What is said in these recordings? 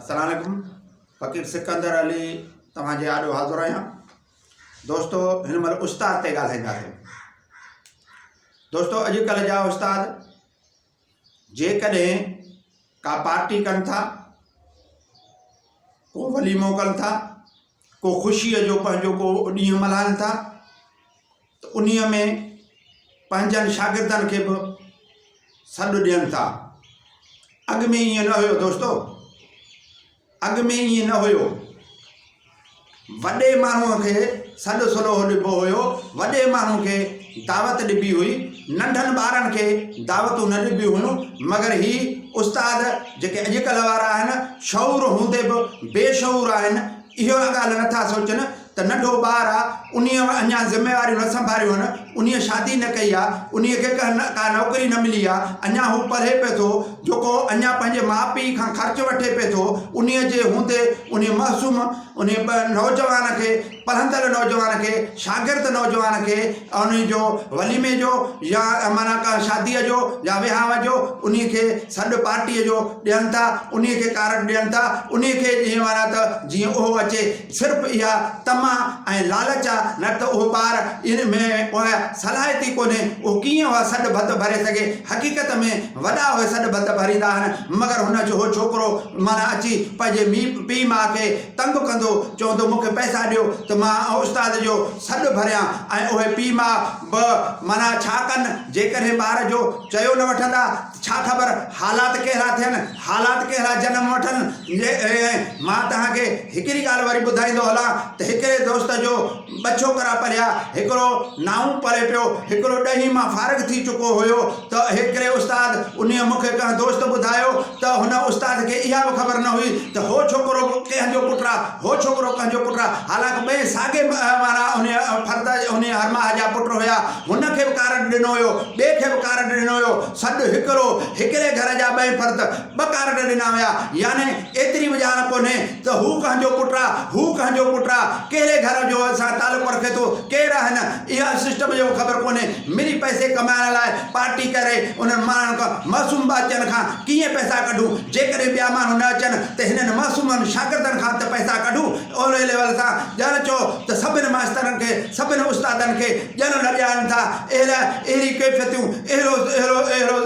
السلام عليڪم فقير سڪندر علي توهان جي آڏو حاضر آهيان دوستو هن مهل استاد تي ڳالهائينداسين دوستو اڄڪلهه جا استاد جيڪڏهن ڪا پارٽي ڪن ٿا ڪو وليمو ڪن ٿا ڪو خوشيء جو پنهنجو ڪو ڏينهن ملهائن ٿا ته انهيء ۾ پنهنجن شاگردن کي به سڏ ڏين ٿا. اڳ ۾ ائين نه هيو دوستو، اڳ ۾ ائين نه هيو. وڏي ماڻهوء کي سڏ سلوهو ڏبو هيو، وڏي ماڻهو کي دعوت ڏبي هئي، ننڍن ٻارن کي دعوتون نه ڏبيون هيون، مگر هي استاد جيڪي اڄڪلهه وارا آهن، شعور هوندي به بي شعور آهن، اها ڳالهه نٿا سوچن ته ننڍو ٻار آ، انهيء اڃا ذميواريون نه سنڀاريون آهن، انهيء شادي نه ڪئي آ، انهيء کي ڪا نوڪري نه ملي آ، اڃا هو پڙهي پئي ٿو، جيڪو اڃا پنهنجي ماء پيء کان خرچ وٺي پئي ٿو، انهيء جي هوندي انهيء معصوم انهيء نوجوان کي، پڙهندڙ نوجوان کي، شاگرد نوجوان کي انهيء جو وليمي جو يا معنيٰ ڪا شاديء جو يا وهانء جو انهيء کي سڏ پارٽيء جو ڏين ٿا، انهيء کي ڪارڊ ڏين ٿا، انهيء کي ائين معنيٰ ته جيئن اهو اچي. صرف اها طمع ۽ لالچ آ نه ته اهو ٻار ان ۾ اها صلاحيت ئي ڪونهي اهو ڪيئن اها سڏ ڀت ڀري سگهي حقيقت ۾ وڏا اهي سڏ ڀت ڀريندا آهن مگر هن جو هو ڇوڪرو معنيٰ اچي پنهنجي مي پيء ماء کي تنگ ڪندو چوندو مون کي پئسا ڏيو ته مان استاد جو سڏ ڀريان ۽ اهي پيء ماء به معنيٰ ڇا ڪن جيڪڏهن ٻار جو چيو نه وٺندا ڇا خبر حالات ڪهڙا ٿين، حالات ڪهڙا جنم وٺن. مان توهان کي هڪڙي ڳالهه وري ٻڌائيندو هلان ته هڪڙي دوست جو ٻه ڇوڪرا پڙهيا، هڪڙو نائون پڙهي پيو، هڪڙو ڏهين مان فارغ ٿي چڪو هيو ته هڪڙي استاد انهيء مون کي ڪنهن دوست ٻڌايو ته هن استاد کي اها به خبر نه هئي ته هو ڇوڪرو ڪنهن جو پٽ آ، هو ڇوڪرو ڪنهن جو پٽ آ، حالانڪ ٻئي ساڳئي معنيٰ انهيء فرد انهيء هرماهه جا پٽ هيا. هن کي به ڪارڊ ڏنو ويو، ٻئي کي به ڪارڊ ڏنو ويو، سڏ هڪڙو، هڪڙي گهر جا ٻئي فرد، ٻه ڪارڊ ڏنا ويا، يعني ايتري به ڄاڻ ڪونهي ته هو ڪنهن جو پٽ آ، هو ڪنهن جو پٽ آ، ڪهڙي گهر جو سان تعلق رکي ٿو، ڪير آهن، اها سسٽم جو به خبر ڪونهي، مڙئي پئسي ڪمائڻ لاء پارٽي ڪري انهن ماڻهن کان معصوم ٻچن کان ڪيئن پئسا ڪڍون، جيڪڏهن ٻيا ماڻهو نه اچن ته هنن معصومن شاگردن کان ته پئسا ڪڍون، اهڙي ليول سان ڄڻ چئو ته سڀن ماسترن کي سڀن استادن کي ڄڻ لڄائن ٿا. اهڙا اهڙي ڪيفيتون اهڙو اهڙو اهڙو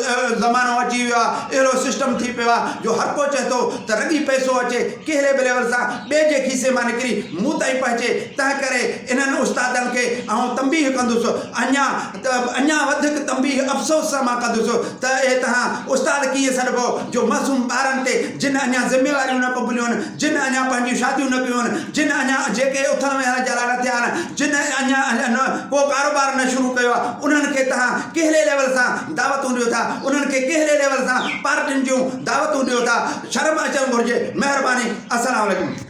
زمانو اچي ويو آهي اهڙو سسٽم ٿي پيو آهي جو هر ڪو چئي ٿو ته رڳي پئسو اچي ڪهڙي به ليول سان ٻئي جي کيسي مان نڪري مون تائين پهچي تنهن ڪري انهن استادن کي آئون تنبيهه ڪندس اڃا ته اڃا وڌيڪ تنبيهه افسوس سان مان ڪندس ته اهي توهان استاد ڪيئن سڏبو جو معصوم ٻارن تي جن اڃا ذميواريون نه قبوليون آهن، جن اڃا پنهنجيون شاديون نه ڪيون آهن، جن اڃا جيڪي اٿڻ ويهڻ جهڙا نه ٿيا آهن، جن اڃا ڪو ڪاروبار نه شروع ڪيو آهي، انهن کي توهان ڪهڙي ليول سان دعوتون ڏيو ٿا، انهن کي ڪهڙي ليول سان پارٽين جون دعوتون ڏيو ٿا، شرم اچڻ گهرجي، مهرباني، السلام عليڪم.